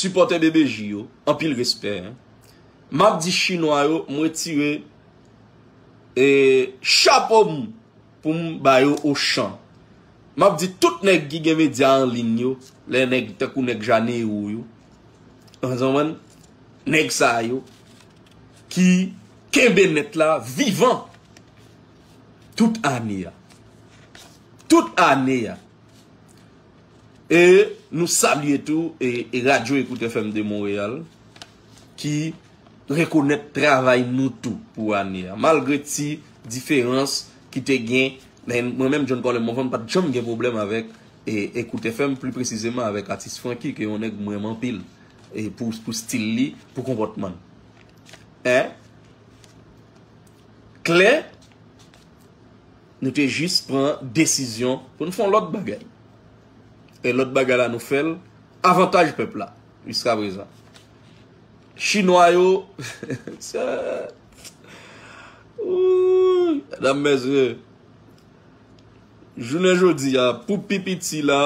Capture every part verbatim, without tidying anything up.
sipòtè B B J yo, anpil respè, en. M ap di chinwa yo, m retire, e, chapo m pou m ba yo ochan. M ap di tout nèg ki gen medya an liy yo, lè nèg tankou nèg Janeyou yo, an zanmann, nèg sa yo ki kenbe nèt la vivan tout ane a. Tout ane a. E nou salye tou e, e Radyo Ecoute F M de Montréal ki rekonèt travay nou tou pou ane a. Malgre ti diferans ki te gen, men mwen menm John Colem Morvan m pa t janm gen pwoblèm avèk e, Ecoute F M, pli presizeman avèk atis Francky, ke yon nèg m renmen anpil e pou, pou stil li, pou konpòtman l. En? Klè, nou te jis pran desizyon pou n fè yon lòt bagay. E lòt bagay la nou fè l avantaj pèp la, jiskaprezan. Chinwa yo, se, wouy, medam, mesye, jounen jodi a, pou pi piti la,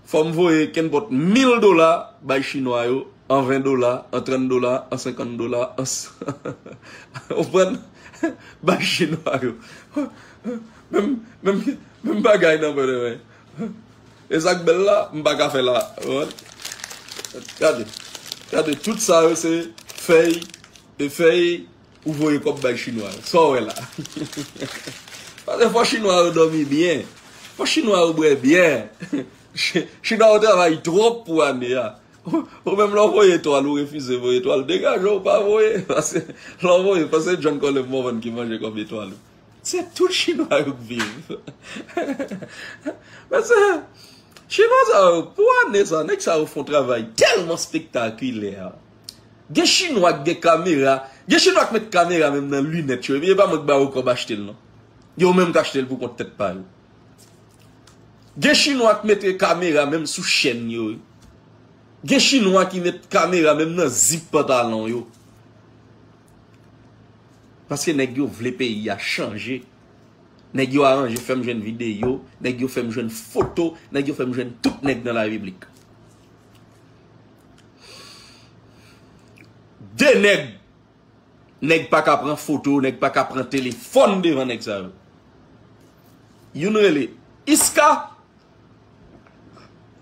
fò m voye kenpòt mil dola bay chinwa yo, an ven dola, an trant dola, an senkant dola, an s-, ou konprann? Bay chinwa yo. Menm, menm, menm bagay nan pè de men. E sa k bèl la, m pa ka fè la. Ou konprann? Gade. Gade, tout sa yo se fèy, e fèy ou voye kòb bay chinwa yo. Sa w wè la. Paske fò chinwa yo dòmi byen. Fò chinwa yo bwè byen. Chi-, chinwa yo travay twòp pou ane a. Ou menm lè w voye etwal, ou refize voye etwal, degaje w, pa voye. Paske lè w voye, paske John Colem Morvan ki manje kòb etwal ou. Se tout chinwa yo k viv. Paske chinwa sa yo, pou ane sa, nèg sa yo fè yon travay tèlman spektakilè. Gen chinwa k gen kamera, gen chinwa k met kamera menm nan linèt yo, epi e pa mwen k ba yo kòb achte l non. Yo menm k achte l pou kont tèt pa yo. Gen chinwa k mete kamera menm sou chèn yo. Gen chinwa ki met kamera menm nan zip pantalon yo. Paske nèg yo vle peyi a chanje. Nèg yo aranje fè m jwenn videyo, nèg yo fè m jwenn foto, nèg yo fè m jwenn tout nèg nan larepiblik. De nèg, nèg pa ka pran foto, nèg pa ka pran telefòn devan nèg sa yo. Youn rele Iska,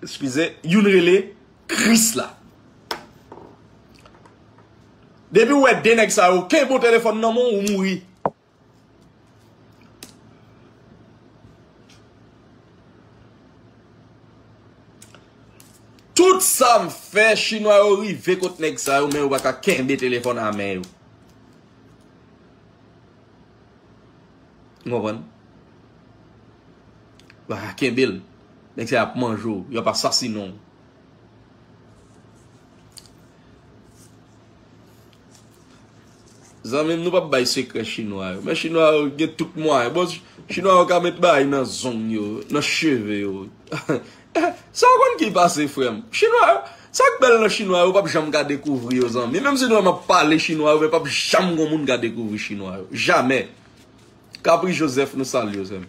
eskize, youn rele Krisla. Depi w wè de nèg sa yo kenbe yon telefòn nan men w, ou mouri. Tout sa m fè, chinwa yo rive kot nèg sa yo, men yo pa ka kenbe telefòn a men yo. Ou konprann? Yo pa ka kenbe l. Nèg sa y ap manje w, y ap asasinen w. Zanmi m, nou p ap bay sekrè chinwa yo. Men chinwa yo gen tout mwayen. Bon, chinwa yo ka met bagay nan zong yo, nan cheve yo. Sa w konn ki pase, frè m? Chinwa yo, sa k bèl nan chinwa yo, w p ap janm ka dekouvri yo, zanmi. Menm si nou wè m ap pale chinwa yo, men p ap janm gon moun ka dekouvri chinwa yo. Jamè. Capri Joseph, nou salye w, sè m.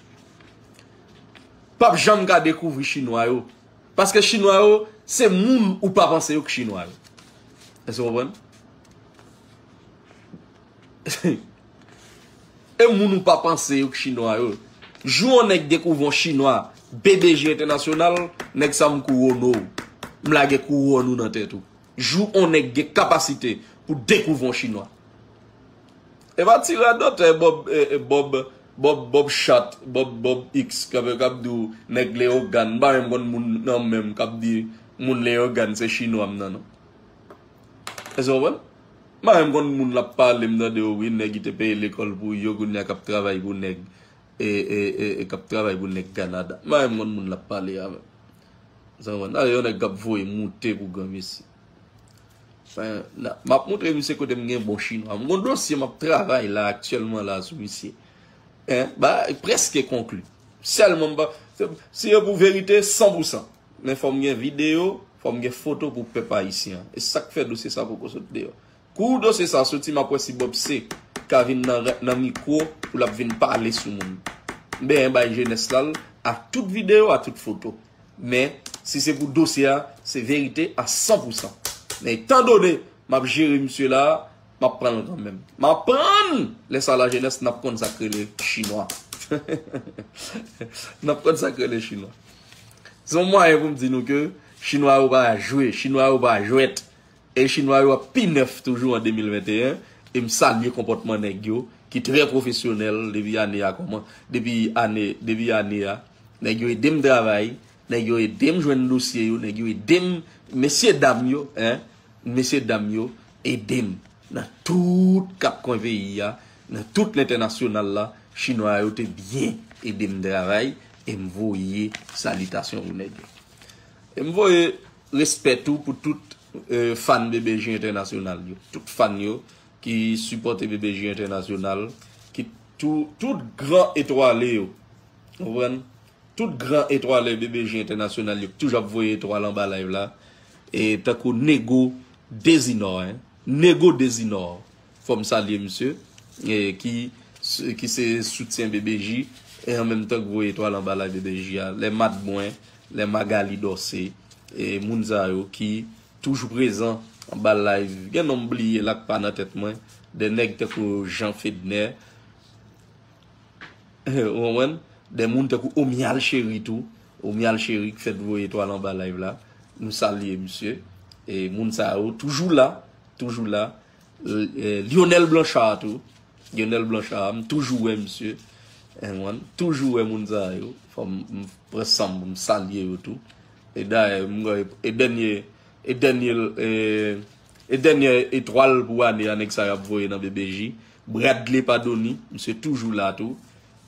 P ap janm ka dekouvri chinwa yo. Paske chinwa yo, se moun ou pa panse yo k chinwa yo. Èske w konprann? E moun ou pa panse yo k chinwa yo. Jou yon nèg dekouvri yon chinwa, B D G entènasyonal, nèg sa m kouwone w. M lage kouwòn ou nan tèt ou. Jou yon nèg gen kapasite pou dekouvri yon chinwa. E pa ti radòtè Bob, e, e, Bob, Bob, Bob Chat, Bob, Bob X, k ap, k ap di w nèg Leyogàn. M pa menm konn moun nan menm k ap di moun Leyogàn se chinwa m nan, non. Èske w konprann? M pa menm konn moun l ap pale, m tande w, wi, nèg ki te peye lekòl pou yo, kounye a k ap travay pou nèg, e, e, e, e k ap travay pou nèg Kanada. M pa menm konn moun l ap pale a menm. Sa w konprann? Talè yon nèg k ap voye moute pou granmesi. Fen, la, m ap montre misye kote m gen bon chinwa. M gon dosye m ap travay la aktyèlman la sou misye. En, ba, prèske konkli. Sèlman m pa, se, si e pou verite, san pou san. Men fò m gen videyo, fò m gen foto pou pèp ayisyen an. E sa k fè dosye sa poko sot deyò. Kou dosye sa soti, m ap wè si Bob C ka vin nan, nan mikwo pou l ap vin pale sou moun. M benyen bay jenès la l a tout videyo, a tout foto. Men, si se pou dosye a, se verite a san pou san. Men etan done m ap jere misye la, m ap pran l kanmenm. M ap pran l! Lè sa lajenès, n ap konn sa k rele chinwa. N ap konn sa k rele chinwa. Se yon mwayen pou m di nou ke chinwa yo pa jwe, chinwa yo pa jwèt. E chinwa yo ap pi nèf toujou an de mil venteyen. E m salye konpòtman nèg yo ki trè pwofesyonèl depi ane a kòman, depi ane, depi ane a. Nèg yo ede m travay, nèg yo ede m jwenn dosye yo, nèg yo ede m, mesye dam yo, en, mesye dam yo ede m nan tout kat kwen peyi a, nan tout lentènasyonal la, chinwa yo te byen ede m travay e m voye salitasyon pou nèg yo. E m voye respè tou pou tout eh, fan B B J entènasyonal yo. Tout fan yo ki sipòte B B J entènasyonal, ki tou, tout gran etwale yo. Ou konprann? Tout gran etwale B B J entènasyonal yo ki toujou ap voye etwal anba live la. E tankou Nego Dezinò, en. Nego Dezinò. Fò m salye misye, eh, ki, ki se soutyen B B J, e an menm tan k voye etwal anba live B B J a. Lè Mat Mwen, lè Magali Dòse, e moun sa yo ki toujou prezan anba live. Gen non m bliye la k pa nan tèt mwen. De nèg tankou Jean Fedner, ou konprann? De moun tankou Omial Cheri tou. Omial Cheri k fèt voye etwal anba live la. Nou salye misye. E moun sa yo toujou la, toujou la. Eh, Lionel Blanchard tou. Lionel Blanchard, m toujou wè misye. Eh, mwen, toujou wè moun sa yo. Fò m, m pran san m pou m salye yo tou. E dayè, m, e dènye, e dènye, e, e dènye etwal pou ane a, nèg sa y ap voye nan B B J. Bradley Padoni, misye toujou la tou.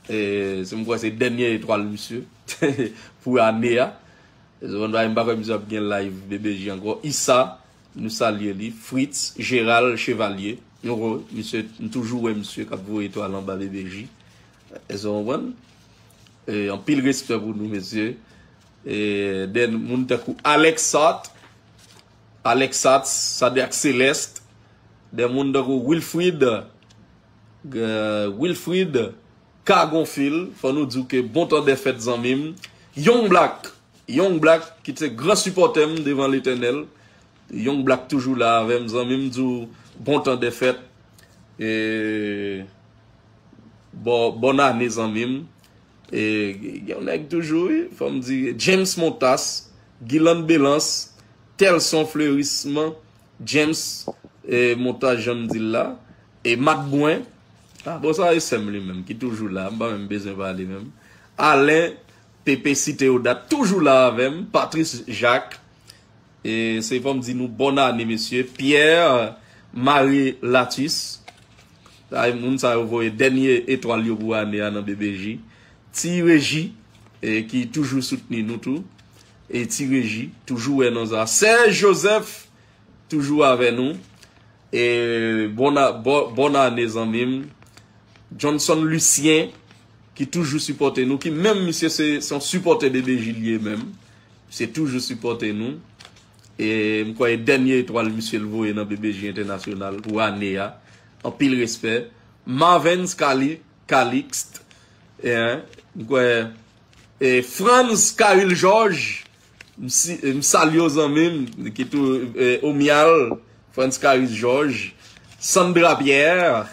E, se m kwè se dènye etwal misye pou ane a. Se bon bagay, m pa kwè misye ap gen live B B J ankò. Issa, nou salye li. Fritz, Gérald Chevalier. Nou wè, misye, m toujou wè misye k ap voye etwal anba B B J. Èske w konprann? E, anpil respè pou nou, mesye. E, den moun tankou Alex Sart, Alex Sart, Sadrac Céleste, den moun tankou Wilfrid, eh, Wilfrid Kagonfil, fò nou di w ke bon tan dèfèt zanmi m. Young Black, Young Black, ki te gran sipòtè m devan Letènèl. Young Black toujou la avè m, zanmi m, di w bon tan dèfèt. E, bon, bòn ane, zanmi m. E, gen yon nèg toujou, wi, fò m di, James Montas, Guilan Belans, Telson Fleurisme, James, e, Montas, jan m di l la, e, Mat Bwen. Ah, bon, sa e sè m li menm, ki toujou la, m pa menm bezwen pale menm. Alain, P P C Théodat, toujou la avè m, Patrice Jacques, e, se fò m di nou bòn ane, mesye, Pierre Marie Latus, sa e moun sa yo voye dènye etwal yo pou ane a nan B B J, Ti Reji, e, ki toujou soutni nou tou, e Ti Reji, toujou wè nan sa, Serge Joseph, toujou avè nou. E, bòn a-, bò-, bòn ane, zanmi m. Johnson Lucien, ki toujou sipòte nou, ki menm misye se, se yon sipòtè B B J li ye menm. Misye toujou sipòte nou. E m kwè e dènye etwal misye l voye nan B B J entènasyonal pou ane a. Anpil respè. Marvens Cali-, Calixte. E, m kwè E Frantz Caril Georges, m si-, m salye w, zanmi m, ki tou, e, Omial, Frantz Caril Georges, Sandra Pierre,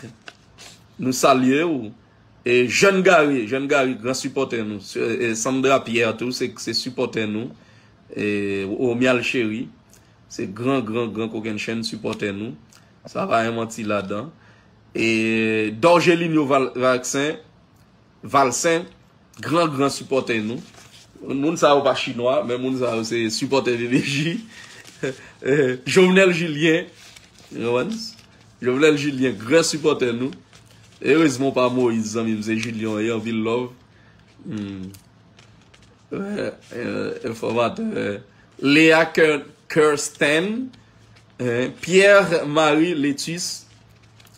nou salye w. E Jeune Gary, Jeune Gary, gran sipòtè nou. Se, e Sandra Pierre tou, se, se sipòtè nou. E Omial Cheri, se gran, gran, gran kokennchenn sipòtè nou. Sa pa gen manti ladan. E Dorgelino Val-, Valcin, Valcin, gran, gran sipòtè nou. Moun sa yo pa chinwa, men moun sa yo se sipòtè B B J. Eh, Jovenel Julien, ou konprann? Jovenel Julien, gran sipòtè nou. Erezman w pa Moïse, zanmi m, se Julien w ye, anpil love. Hmm. Eh, eh, enfòmatè, eh, Lea Ker-, Kirsten, eh, Pierre Marie Letus,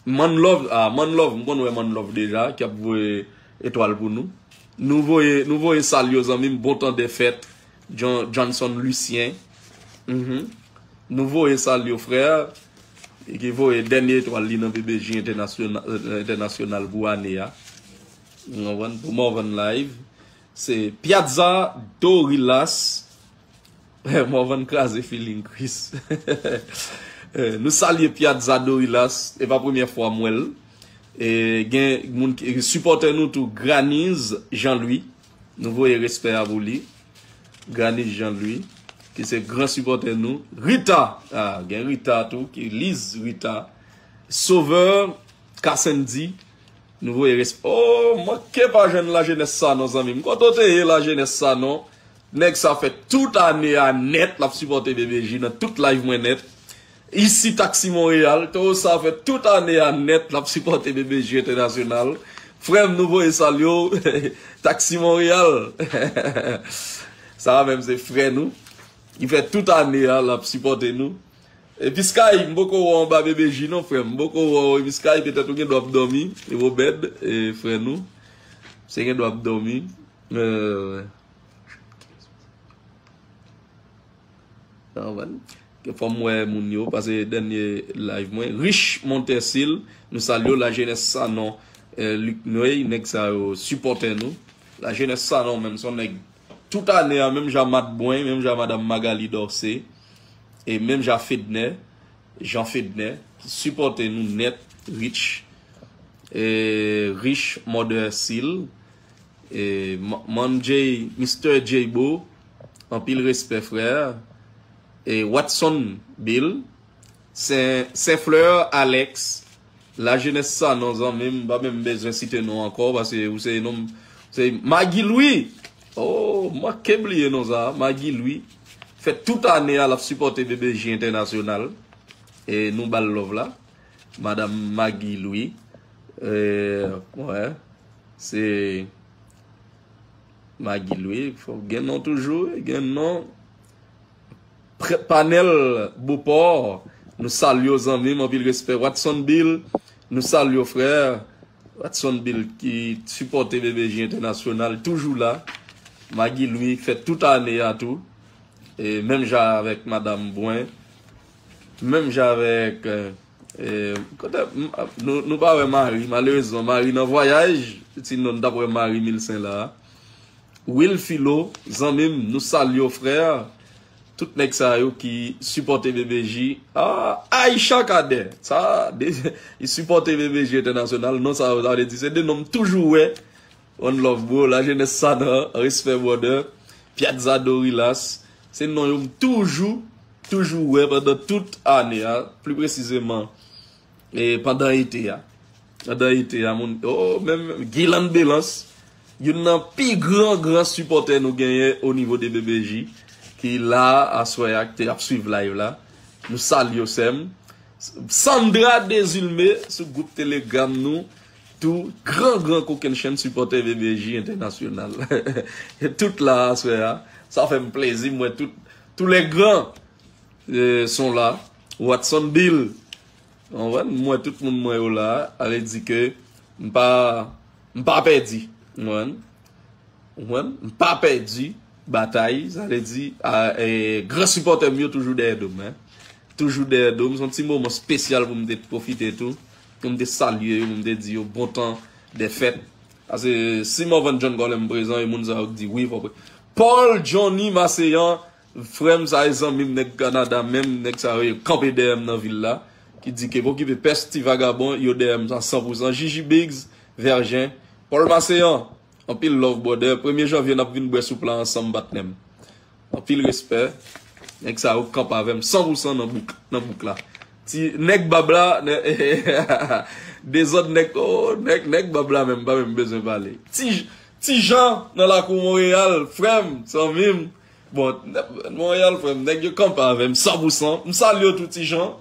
Manlove, ah, Manlove, m konn wè Manlove deja, ki ap voye etwal pou nou. Nou voye, nou voye salye w, zanmi m, bon tan dè fèt, John, Johnson Lucien. Mhm. Nou voye salye w, frè, e ki voye dènye etwal li nan B B J entènasyona-, eh, entènasyonal pou ane a. Ou konprann? Pou Morvan Live. Se Piazza Dorilas. Morvan kraze feeling Chris. Eh, nou salye Piazza Dorilas. E pa premyè fwa m wè l. E gen moun ki sipòtè nou tou, Graniz Jean Louis. Nou voye respè a pou li. Graniz Jean Louis, ki se gran sipòtè nou. Rita, ah, gen Rita tou, ki Liz Rita. Sauveur Kassendy, nou voye respè. Oh, manke pa jwenn Lajenès Sanon, zanmi m. Kote w te ye, Lajenès Sanon? Nèg sa fè tout ane a nèt, l ap sipòte B B J nan tout live mwen nèt. Isi Taxi Montréal, Toro sa fè tout ane a nèt, l ap sipòte B B J Entènasyonal. Frè m, nou voye salye w. Taxi Montréal. Sa a menm se frè nou. Li fè tout ane a, l ap sipòte nou. Epi Sky, m poko wè w anba B B J non, frè m. M poko wè w, epi Sky, petèt ou gen dwa ap dòmi. E Wobèd, e frè nou. Se gen dwa ap dòmi. Euh, Sa w konprann? Ke fò m wè moun yo, paske dènye live mwen, Rich Montersil, nou salye w, Lajenès Sanon, eh, Luc Noy, nèg sa yo sipòtè nou. Lajenès Sanon menm, se yon nèg tout ane a, menm jan Mat Bwen, menm jan Madanm Magali Dorcé, e menm jan Fedner, Jean Fedner, ki sipòte nou nèt, Rich, e Rich Montersil, E, M-, Man J, Mister J Bo, anpil respè, frè. E, Watson Bill, Sen, Sen Fleur Alex, Lajenès Sanon, zanmi m, m pa menm bezwen site non ankò, paske ou se non, se Maggie Louis. Oh, m manke bliye non sa, Maggie Louis. Fè tout ane a, l ap sipòte B B J Entènasyonal. E nou ba l love la. Madanm Maggie Louis. E, wè. Se Maggie Louis, fòk gen non toujou, gen non. Pre-, Panèl Beauport, nou salye w, zanmi m, anpil respè. Watson Bill, nou salye w, frè. Watson Bill ki sipòte B B J Entènasyonal, toujou la. Maggie Louis fè tout ane a tou. E menm jan avèk Madanm Bwen. Menm jan avèk, eh, eh, kote, m, nou, nou pa wè Mari, malerezman, Mari nan vwayaj, sinon n t ap wè Mari Milsen la. Will Philo, zanmi m, nou salye w, frè. Tout nèg sa yo ki sipòte B B J. Ah, Aisha Cadet, sa, de, li sipòte B B J Entènasyonal, non sa yo, sa vle di, se de non m toujou wè. One love, bro. Lajenès Sanon, respè, brother. Piazza Dorilas. Se non yo m toujou, toujou wè pandan tout ane a, pli presizeman, e pandan ete a. Pandan ete a, moun, oh, menm Guilan Belans, youn nan pi gran, gran sipòtè nou genyen o nivo de B B J, ki la aswè a, ki te ap swiv live la. Nou salye w, sè m. Sandra Desulme sou gwoup Telegram nou, tou gran, gran kokennchenn sipòtè B B J Entènasyonal. Tout la aswè a. Sa fè m plezi, m wè tout, tous les grands, eh, sont là. Watson Bill. Ou konprann? M wè tout moun mwen yo la. Ale di ke m pa, m pa pèdi. Ou konprann? Ou konprann? M pa pèdi batay, sa vle di, a, e, gran sipòtè m yo toujou dèyè do m, en. Toujou dèyè do m. Se yon ti moman espesyal pou m te pwofite tou, pou m te salye yo, pou m te di yo bon tan dè fèt. Paske si Morvan John Colem prezan, e moun sa yo k di wi, fò pre-, Paul Johnny Maseyan, frè m sa, e zanmi m, nèg Kanada menm, nèg sa yo kanpe dèyè m nan vil la, ki di ke pokipe pès ti vagabon, yo dèyè m a san pou san. Gigi Biggs, Vergen, Paul Maseyan, anpil love, brother. Premye janvye, n ap vin bwè soup la ansanm, patnè m. Anpil respè. Nèg sa yo kanpe avè m san pou san nan bouk, nan bouk la. Ti nèg bab la, nè-, dezòd nèg, oh, nèg, nèg bab la menm, pa menm bezwen pale. Ti, Ti Jan nan lakou Monreyal, frè m, zanmi m. Bon, Monreyal, frè m, nèg yo kanpe avè m san pou san. M salye w tou, Ti Jan.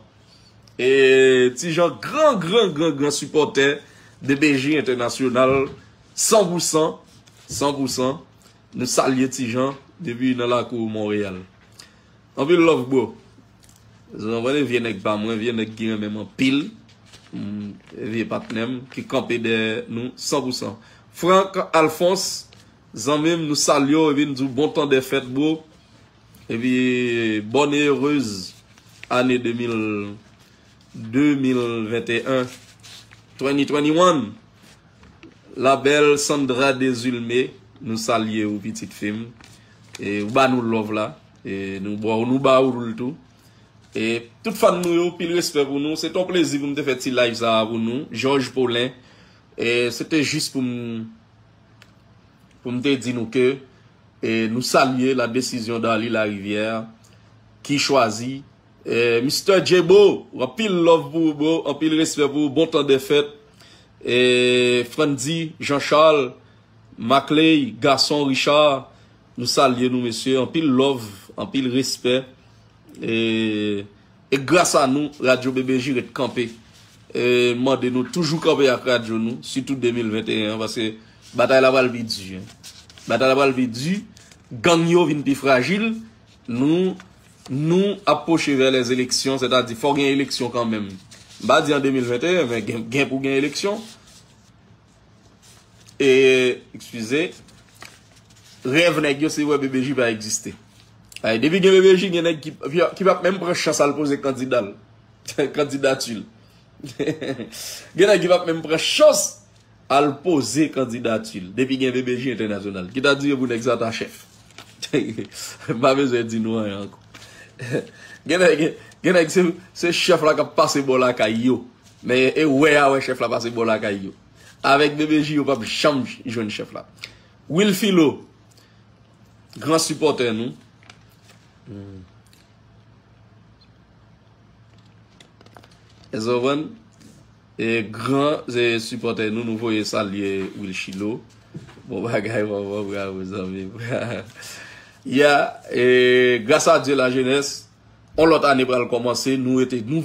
E Ti Jan, gran, gran, gran, gran sipòtè de B B J Entènasyonal, san pou san, san pou san. Nou salye Ti Jan depi nan lakou Monreyal. Anpil love, bro. Zanmi, vye nèg pa mwen, vye nèg ki renmen m anpil. Mm, vye patnè m ki kanpe dèyè nou san pou san. Franck Alphonse, zanmi m, nou salye w epi n di w bon tan dè fèt, bro. Epi, bonne et heureuse année deux mille, deux mille vingt et un, twenty twenty-one. La belle Sandra Desulme, nou salye w, pitit fi m. E ou ba nou love la. E nou ba, nou ba ou l tou. E tout fan nou yo, pil respè pou nou. Se t on plezi pou m te fè ti live sa a pou nou. Georges Paulin. E se te jis pou m, pou m te di nou ke, e nou salye la desizyon Darly Larivière ki chwazi, e Mister Djebo, anpil love pou ou, bro, anpil respè pou ou, bon tan de fèt. E Frandy, Jean Charles, Maclay, Gason, Richard, nou salye nou, mesye. Anpil love, anpil respè. E, e gras a nou, Radyo B B J ret kanpe. E mande nou toujou kanpe ak radyo nou, sitou de mil venteyen an, paske batay la pral pi di, en. Batay la pral pi di, gang yo vin pi frajil, nou, nou apwoche vè lèzeleksyon, sètadi fò gen eleksyon kanmenm. M pa di an de mil venteyen, men gen, gen pou gen eleksyon. E, eskize, rèv nèg yo se wè B B J pa egziste. Ay, depi gen B B J, gen nèg ki, ki, ki p ap menm pran chans al poze kandida l, kandidati l. Gen nèg ki p ap menm pran chans al poze kandidati l. Depi gen B B J entènasyonal. Ki ta dire pou nèg sa ta chèf. M pa bezwen di nou anyen ankò. Gen nèg, gen, gen nèg se, se chèf la k ap pase bò lakay yo. Men e wè a wè chèf la pase bò lakay yo. Avèk B B J, yo p ap janm jwenn chèf la. Will Philo, gran sipòtè nou. Èske w konprann? E gran, e sipòtè nou, nou voye salye Will Philo. Bon bagay, bon, bon, bravo, zanmi. Ya, e gras a Dye, lajenès, on lòt ane pral kòmanse, nou rete, nou